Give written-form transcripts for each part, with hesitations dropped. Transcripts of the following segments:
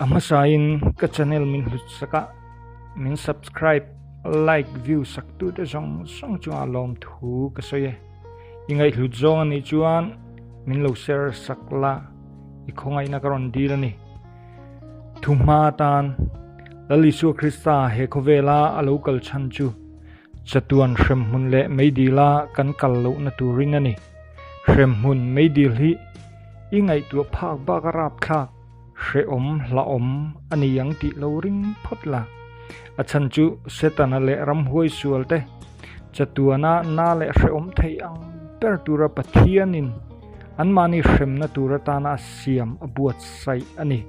A hmasain ka channel min hlut sak a, min subscribe, like, view sak tute zawng zawng chungah lawmthu ka sawi e. I ngaihhlut zawng a nih chuan min lo share sak la, i khawngaihna ka rawn dil a ni. Thuhma atan Lal Isua Krista he khawvela a lo kal chhan chu chatuan hremhmun leh meidila kan kal lohna turin a ni. Hremhmun meidil hi i ngaihtuah phak bak a rapthlak. Hrehawm hlauhawm a ni ang tih lo ring phawt la. A chhan chu Setana leh ramhuai sual te chatuana na leh hrehawm thei ang ber tura Pathianin anmahni hremna tur atana a siam a buatsaih a ni.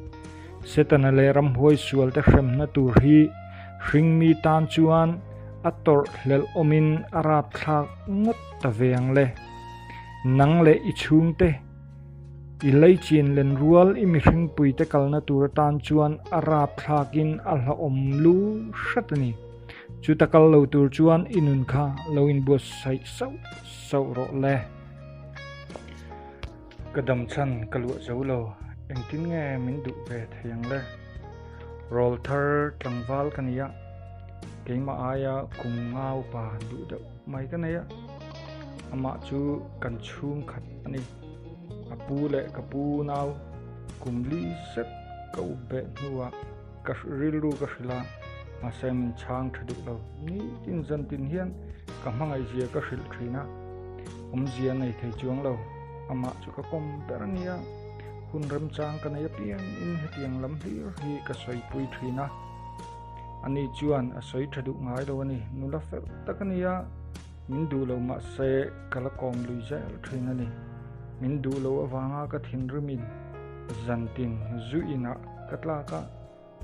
Setana leh ramhuai sual te hremna tur hi hringmi tan chuan a tawrh hlelh awmin a rapthlak ngawt ta ve ang le. Nang leh i chhungte. I lei chin len rual i mihringpuite kalna tur atan chuan a rapthlakin a hlauhawm lu hret a ni. Chuta kal lo tur chuan i nun kha lo inbuatsaih sauh sauh rawh le. Ka dam chhan ka luah zo lo, engtin nge min duh ve thei ang le? Rawl thar tlangval ka ni a, keimah aia kum ngau pa duh deuh mai ka nei a, amah chu kan chhungkhat a ni. A pu leh ka pu nau kum li zet ka up beh hnuah ka rilru ka hrilh a, mahse min chhang tha duh lo. Nitin zantin hian ka hmangaihzia ka hrilh thin a, awmzia nei thei chuang lo. Amah chu ka kawm ber a nia, hun remchang ka nei apiangin hetiang lam hlir hi ka sawipui thin a. Ani chuan a sawi tha duh ngai lo a ni, nula fel tak a nia. Min duh lo mahse ka la kawm lui zel thin a ni. Min duh lo avanga ka thinrimin zantin zu inah ka tlak a,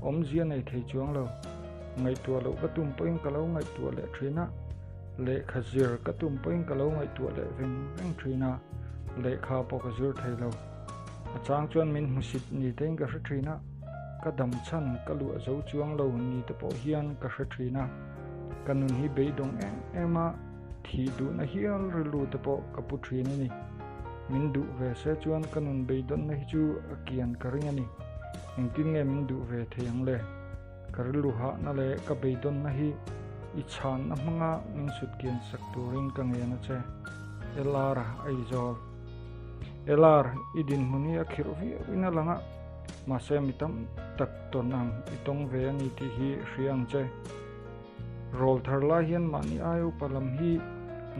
awmzia nei thei chuang lo. Ngaihtuah loh ka tum pawhin ka lo ngaihtuah leh thin a, lehkha zir ka tum pawhin ka lo ngaihtuah leh veng veng thin a, lehkha pawh ka zir thei lo. A chang chuan min hmusit ni tein ka hre thin a, ka dam chhan ka luah zo chuang lo ni te pawh hian ka hre thin a. Ka nun hi beidawng em em a, thih duhna hial rilru te pawh ka pu thin a ni. Min duh ve se chuan ka nun beidawnna hi chu a kian ka ring a ni. Engtin nge min duh ve thei ang le? Ka rilru hahna leh ka beidawnna hi i chhanna hmanga min sut kian sak turin ka ngen a che. LR Aizawl LR, i dinhmun hi a khirh viauin a lang a. Mahse mi tam tak tawn ang i tawng ve a ni tih hi hria ang che. Rawl thar lai hian mahni ai upa lam hi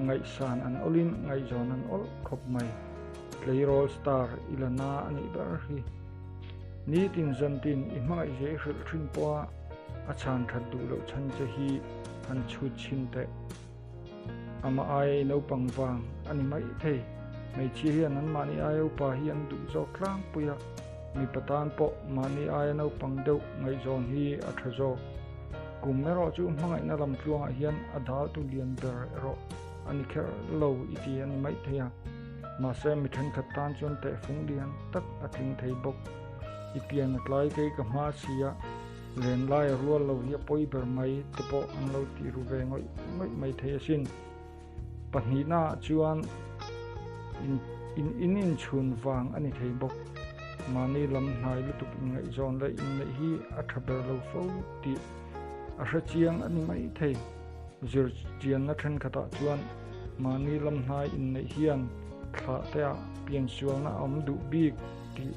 ngaihsan an awlin ngaihzawn an awl khawp mai. Tleirawl star i la na a nih ber hi. Nitin zantin i hmangaih zia i hrilh thin pawha a chhan that duh loh chhan che hi han chhut chhin teh. Amah aia i naupang vang a ni mai thei. Hmeichhia hian an mahni aia upa hi an duh zawk tlangpui a, mipa tan pawh mahni aia naupang deuh ngaihzawn hi a tha zawk. Kum erawh chu hmangaihna lam tluangah hian a daltu lian ber erawh a ni kher lo i ti a ni mai thei a, mahse mi thenkhat tan chuan tehfung lian tak a tling thei bawk. I pian a tlai kei ka hma si a. Len lai a rual lo hi a pawi ber mai te pawh an lo tih ru ve ngawih ngawih mai thei asin. Pahnihna ah chuan in in in inchhun vang a ni thei bawk. Mahni lam hnai lutuk inngaihzawn leh inneih hi a tha ber lo fo tih a hre chiang a ni mai thei. Zir chianna thenkhatah chuan mahni lam hnai inneih hian thlah te ah piansualna a awm duh bik tih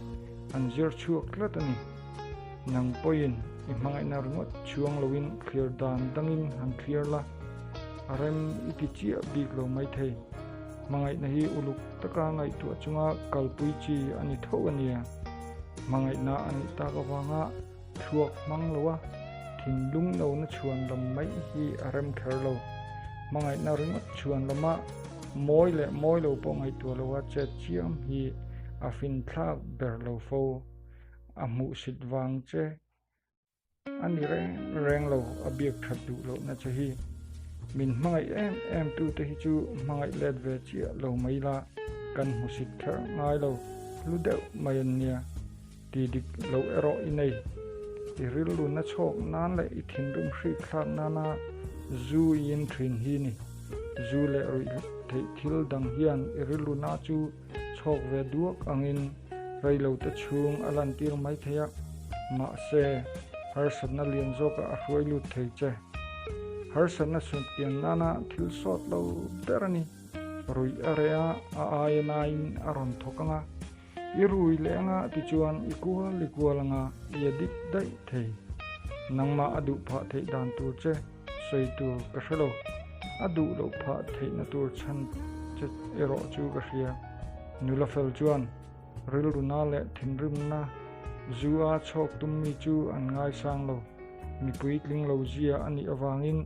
an zir chhuak tlat a ni. Nang pawhin i hmangaihna ringawt chhuang loin thlir dan dangin han thlir la, a rem i ti chiah bik lo maithei. Hmangaihna hi uluk taka ngaihtuah chunga kalpui chi a ni tho a nia. Hmangaihna a nih tak avanga thluak hmang loa thinlung nona chhuan lam mai hi a rem kher lo. Hmangaihna ringawt chhuan lama mawi leh mawi lo pawh ngaihtuah loa chet chiam hi a finthlak ber lo fo. A hmuhsit vang che a ni reng reng lo, a biak that duh lohna che hi. Min hmangaih em em tu te hi chu hmangaih let ve chiah lo mai la, kan hmusit kher ngai lo, hlu deuh mai an nia. Ti dik lo erawh i nei. I rilru na chhawk nan leh i thinrim hrik thlak nana zu i in thin hi ni. Zu leh ruih theih thil dang hian i rilru na chu chhawk ve duak angin reilote chhung a lantir mai thei a. Mahse, harsatna lian zawkah a hruai lut thei che. Harsatna sutkian nana thil sawt lo ber a ni. Ruih a reh a, a aia nain a rawn thawk ang a. I rui leh anga tichuan i kual i kual anga i a dik daih thei. Nangmah a duh phah theih dan tur che sawi tur ka hre lo. A duh loh phah theihna tur chhan che erawh chu ka hria. Nula fel chuan rilruna leh thinrimna zu a chhawk tum mi chu an ngaisang lo. Mi puitling lo zia a nih avangin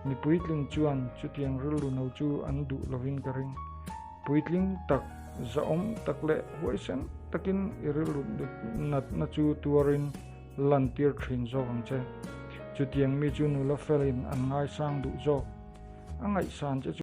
mi puitling chuan chutiang rilru no chu an duh lovin ka ring. Puitling tak, zahawm tak leh huaisen takin i rilru natna chu tuarin lantir thin zawk ang che. Chutiang mi chu nula felin an ngaisang duh zawk. A ngaihsan che chu.